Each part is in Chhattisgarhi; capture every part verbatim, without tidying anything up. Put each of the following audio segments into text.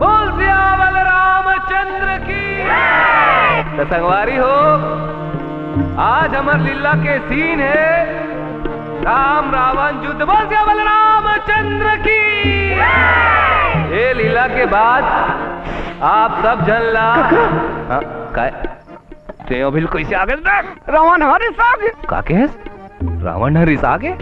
बोल सियावर रामचंद्र की। तो संगवारी हो, आज हमर लीला के सीन है राम रावण युद्ध। बोल सियावर रामचंद्र की। ये लीला के बाद आप सब झन ला, हाँ, काय? तें अभी कइसे आ गेस बे? रावण ह रिसा गे। का केहेस? रावण ह रिसा गे?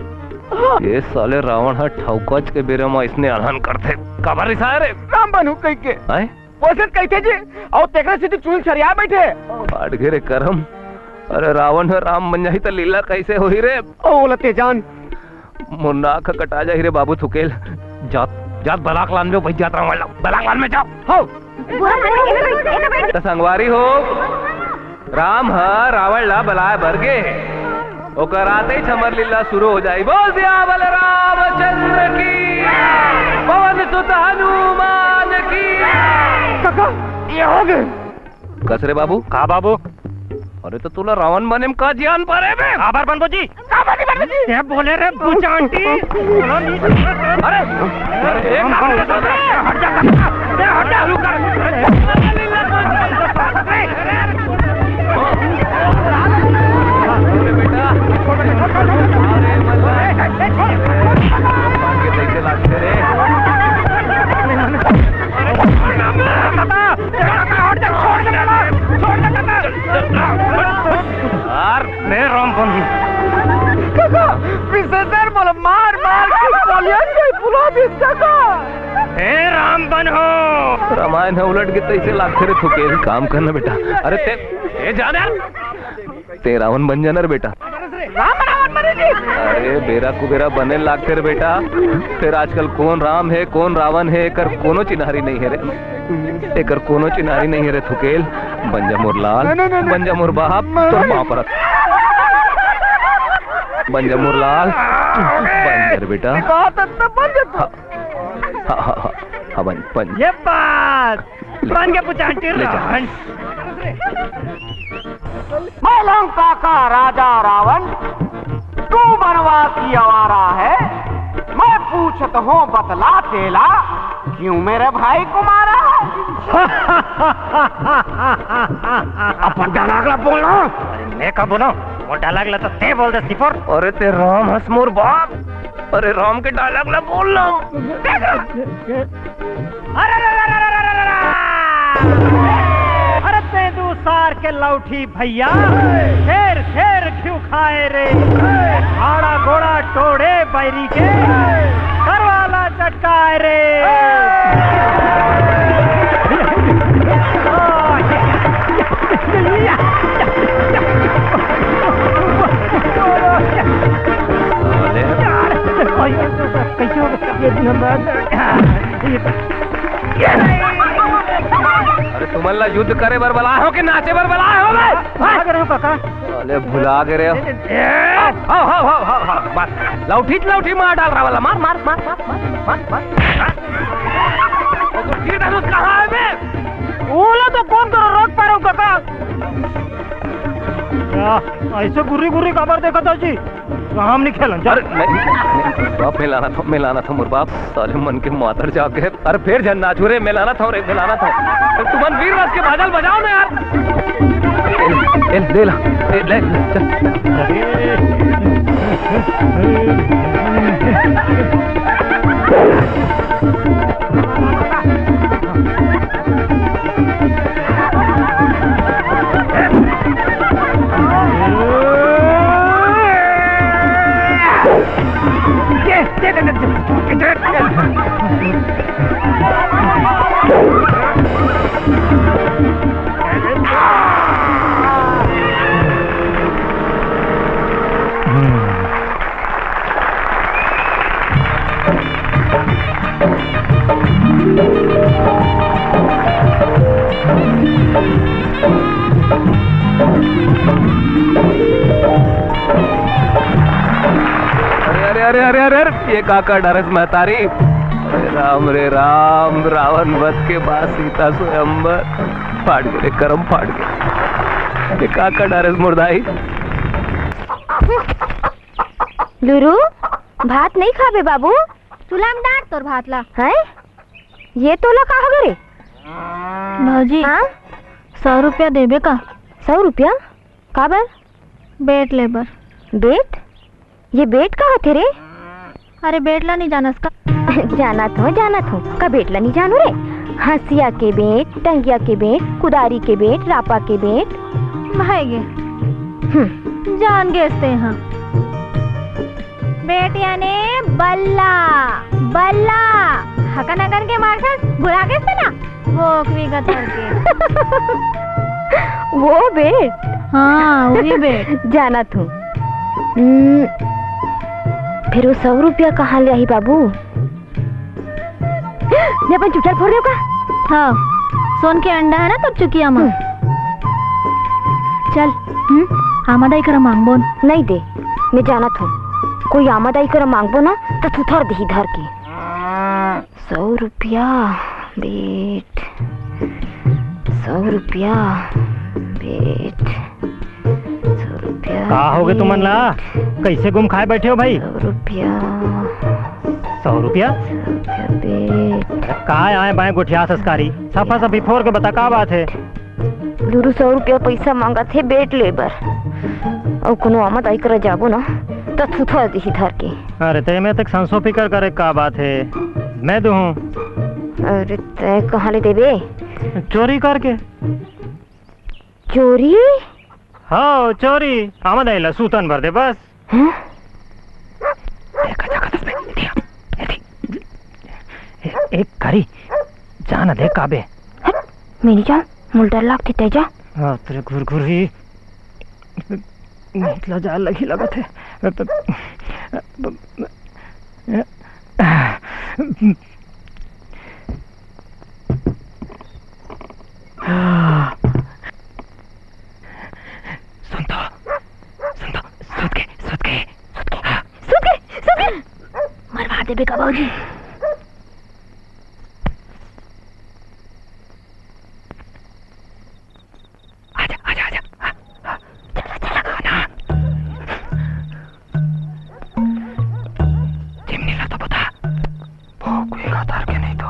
हाँ। ये साले रावण ह ठौकच के बेरा म अइसने अलहन करथे। काबर रिसाय रे? राम बनहूं कहिके। आय? वइसने कहिथे जी, अउ तेकरे सेती चुल छरिया बइठे। फाट गे रे करम। अरे रावण ह राम बन जाही त लीला कइसे होही रे? ओ, ओला तें जान। मोर नाक ह कटा जाही रे बाबू थुकेल। जात, जात बलाक लान में भाई, जात रावण ला बलाक लान में जाव। हो। त संगवारी हो, राम ह रावण ला बलाय बर गे हे। ओकर आते ही हमर लीला शुरू हो जाही। बोल सियावर रामचंद्र की, पवन सुत हनुमान की। काका, ये हो गे। कस रे बाबू? का बाबू? अरे तो तोला रावण बने म का जियान परे बे? काबर बनबो जी? काबर नहीं बनबो जी? तें बोले रे बुचांटी। अरे, अरे, एक काम कर, हट जा, हट जा, हट जा। अरे बेटा, अरे मल्ला, कैसे लागते रे? काका, काका, हट जा, छोड़ दे, काका, छोड़ दे, काका। यार, मैं राम बनहूं। काका, विशेषर मोला मार, मार के कोलिया से फुला दिस, काका। हे राम बनहूं। रामायण ह उलट गे तइसे लागथे रे थुकेल, काम करना बेटा। अरे तें, ए जा ना। तें रावण बन जाना रे बेटा। राम रावण बने जी। अरे बेरा कुबेरा बने लागथे रे बेटा। फेर आजकल कोन राम हे, कोन रावण हे, एकर कोनो चिन्हारी नइ हे रे। एकर कोनो चिन्हारी नइ हे रे थुकेल। बन जा मोर लाल, नहीं, नहीं, नहीं, नहीं। बन जा मोर बाप, तोर पाँव परत। बन जा मोर लाल, बन जा रे बेटा। बात है, तो बन जा तू। हाँ, हाँ, हाँ, हाँ, हाँ, बन, बन। ये बात। ले। बन गया पुचांटी ले जा। रावण। मैं लंका का राजा रावण, तू बनवासी आवारा है। मैं पूछत हूँ बतला तेला, क्यों मेरे भाई को मारा है? अपन dialogue ला बोल ना। अरे मैं का बोलूं? वो dialogue ला तो तें बोल दे सिपोर। अरे तें राम हस मोर बाप। अरे राम के dialogue ला बोल ना। अरे, अरे, अरे, अरे, अरे, अरे, अरे! अरे, तेंदू सार के लौठी भैया, शेर, शेर क्यों खाए रे? आड़ा गोड़ा टोड़े बैरी के, करवाला चटकाए रे। कैसे हो गया? अरे तुमन ला युद्ध करे बर बलाए हो कि नाचे बर बलाए हो बे? भुला गे रहे हो काका। अरे भुला गे रहे हो। ए! हाव, हाव, हाव, हाव, हाव, मार। लौठी, लौठी मार डाल रहा वाला, मार, मार, मार। वो तो तीर धनुष कहाँ है बे? ओला तो कोन करा रोक पारे हो काका? अइसे गुर्री गुर्री काबर देखत हो जी? हम नहीं खेलन, चल। अरे, नहीं, नहीं, बाप, मैं लानत हंव, मैं लानत हंव, मोर बाप, साले मन के मातड़ जाग गे। अरे, फेर झन नाचो रे, मैं लानत हंव रे, मैं लानत हंव। अरे, तुमन वीर रस के बाजा ल बजाव ना यार। ए, ए, ले ला, ए, ले, ले, चल। अरे, अरे, अरे, अरे, अरे, अरे, ये का कर डारेस महतारी? अरे राम रे राम, रावण वध के बाद सीता स्वयंवर। फाट गे रे करम, फाट गे। ये का कर डारेस मोर दाई? लुरु, भात नहीं खाबे बाबू? चूल्हा में डार तोर भात ला। हैं? ये तोला का हो गे रे? भौजी, हाँ? सौ रुपया देबे का? सौ रुपया? काबर? बेट ले बर। बेट? ये बेट का होथे रे? अरे, बेट ला नहीं जानस का? जानत हो, जानत हो। का बेट ला नहीं जानू रे? हंसिया के बेट, टंगिया के बेट, कुदारी के बेट, रापा के बेट। भाई गे। हम्म। जान गेस ते हाँ। बेट याने बल्ला, बल्ला। हकन हकन के मारथस, भुला गेस ते ना? वो ओकरी का तरके। वो बेट? हाँ, वही बेट। जानत हूँ। हम्म, फिर वो सौ रुपया कहाँ ले आही बाबू? मैं अपन चुटिया ल फोड़ देव का? हाँ, सोन के अंडा है ना तोर चुकिया मा। हम्म। चल, हम्म? आमा दाई करा मांगबो न। नहीं दे, मैं जानत हूँ, कोई आमा दाई करा मांगबो ना, तो थुथर दिही धर के। सौ रुपया बेट, सौ रुपया बेट, सौ रुपया का होगे तुमन ला? बेट। कैसे गुम खाए बैठे हो भाई? सौ रुपया। सौ रुपया? सौ रुपया बेट। अरे का आए बाएं गोठिया संस्कारी, सफा सफी फोर के बता का बात है? लुरु सौ रुपया पैसा मांगत हे बेट ले बर, अउ कोनो आमा दाई करा जाबो ना, त थुथर दिही धर के। अरे, ते में तक संसो फिकर करे का बात है, मैं दूहूं। अरे, तै कहाँ ले देबे? चोरी करके। चोरी? हाँ, चोरी। आमा दाई ला सूतन भर दे बस। हैं? देखा जा कतस में, दिया, ए, दे। ए, एक करी, जान दे काबे। हट, मैं नहीं जाऊँ, मुल डर लागथे, तै जा। हाँ, तेरे घुरघुरी। निकला जा लगी लगत है। सुन तो, सुन तो, सुत के, सुत के, सुत के। हाँ। सुत के, सुत के। मरवा देबे का बाबूजी। आजा, आजा, आजा। हाँ, हाँ। चला, चला। हाँ ना। चिमनी ला तो बता। भोंकू ही उतार के नहीं तो।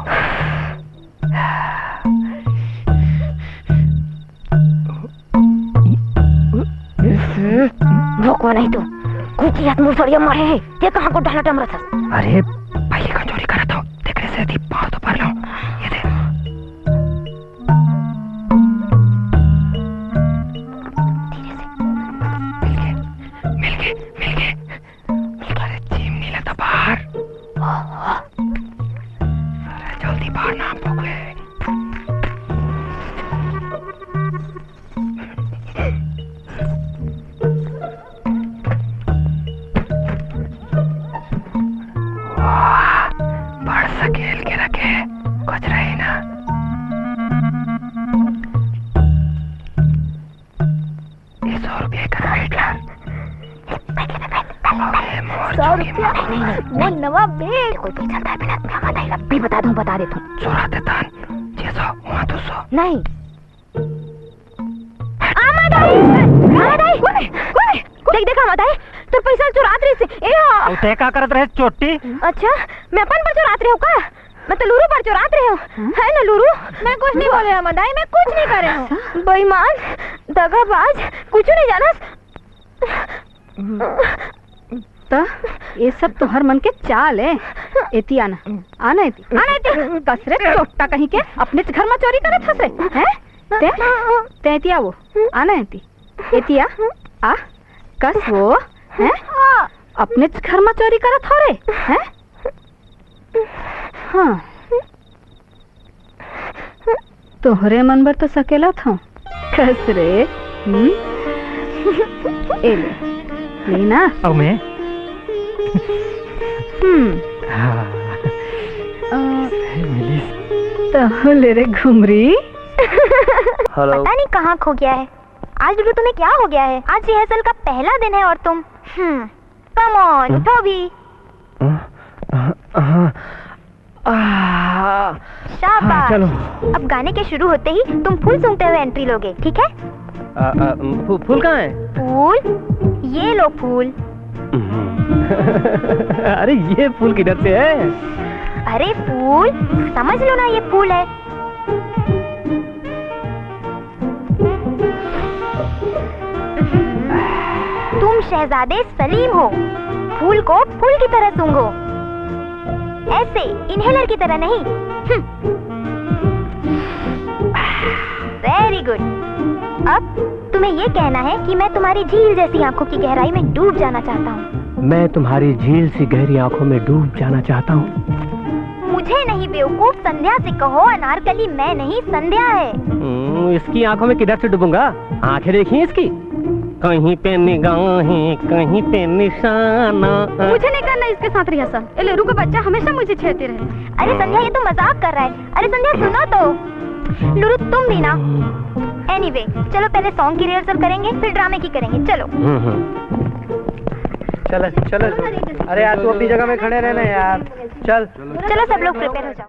भोंकू नहीं तो। कुछ याद मुसड़िया मारे है। ये कहाँ को डाला टमरा था? अरे, पहले का चोरी करा था। देख रहे से थी, पाँव तो भर लो। ये दे। धीरे से। मिल गए, मिल गए, मिल गए। अरे, चिमनी ला तो बाहर। अरे, जल्दी बाहर ना भोंकू। वाह, बड़ सकेल के रखे, कुछ रही ना। ये सौ रुपये का नोट ला। अबे मोर सौ जोगी रुपया? माँ। नहीं, नहीं, नहीं, वो नहीं। नवा बेग। कोई पहचानता है बिना, मैं आमा दाई ला भी बता दूं, बता देता हूँ। चुरा देता हूँ। जैसा वहाँ तो सौ। नहीं। आमा दाई, आमा दाई। कोई, कोई। देख, देख, आमा दाई, तोर पैसा चुरात रहिस हे। ए, हाँ। अउ तैं का करत रहे चोट्टी? अच्छा, मैं अपन बर चुरात रहेंव का? मैं तो लुरु बर चुरात रहेंव। हाँ? है ना लुरु? मैं कुछ नहीं बोले आमा दाई, मैं कुछ नहीं करे हूँ। बेईमान, दगाबाज, कुछ नहीं जानस। त ये सब तुंहर मन के चाल ए। एती आना, आना एती, आना एती। कस रे चोट्टा कहीं के, अपनेच घर मा चोरी करत हस रे, हैं? तैं, तैं एती आ वो, आना एती, एती आ, आ, कस वो, हैं? अपनेच घर मा चोरी करत हो रे, हैं? हाँ। तोहरे मन बर तो सकेलत हंव। कस रे, हम्म? ए ले, ले ना। अउ मैं? हम्म। हाँ। अ, मिलिस। तहूँ ले रे घुमरी। Hello। पता नहीं कहाँ खो गया है। आज लुरु तुम्हें क्या हो गया है? आज रिहर्सल का पहला दिन है और तुम, हम्म, come on, हम्म? उठो भी। हाँ, हाँ, हाँ। आह। शाबाश। हाँ, चलो। अब गाने के शुरू होते ही तुम फूल सूंघते हुए एंट्री लोगे, ठीक है? आ, आ, फू-, फूल कहाँ है? फूल? ये लो फूल। हम्म। अरे, ये फूल किधर से है? अरे फूल, समझ लो ना, ये फूल है। शहजादे सलीम हो, फूल को फूल की तरह सूंघो, ऐसे इनहेलर की तरह नहीं। वेरी गुड। अब तुम्हें ये कहना है कि मैं तुम्हारी झील जैसी आंखों की गहराई में डूब जाना चाहता हूँ। मैं तुम्हारी झील सी गहरी आंखों में डूब जाना चाहता हूँ। मुझे नहीं बेवकूफ, संध्या से कहो। अनारकली मैं नहीं, संध्या है। हम्म, इसकी आंखों में किधर से डूबूंगा? आंखें देखी इसकी, कहीं पे निगाहें, कहीं पे निशाना। मुझे नहीं करना इसके साथ रिहर्सल। ये लुरु का बच्चा हमेशा मुझे छेड़ते रहे। अरे संध्या, ये तो मजाक कर रहा है। अरे संध्या, सुनो तो। लुरु, तुम भी ना। एनीवे, चलो पहले सॉन्ग की रिहर्सल करेंगे, फिर ड्रामे की करेंगे। चलो। हम्म, हम्म। चल चल। अरे यार, तू अपनी जगह में खड़े रहना यार। चल। चलो, सब लोग प्रिपेयर हो जाओ।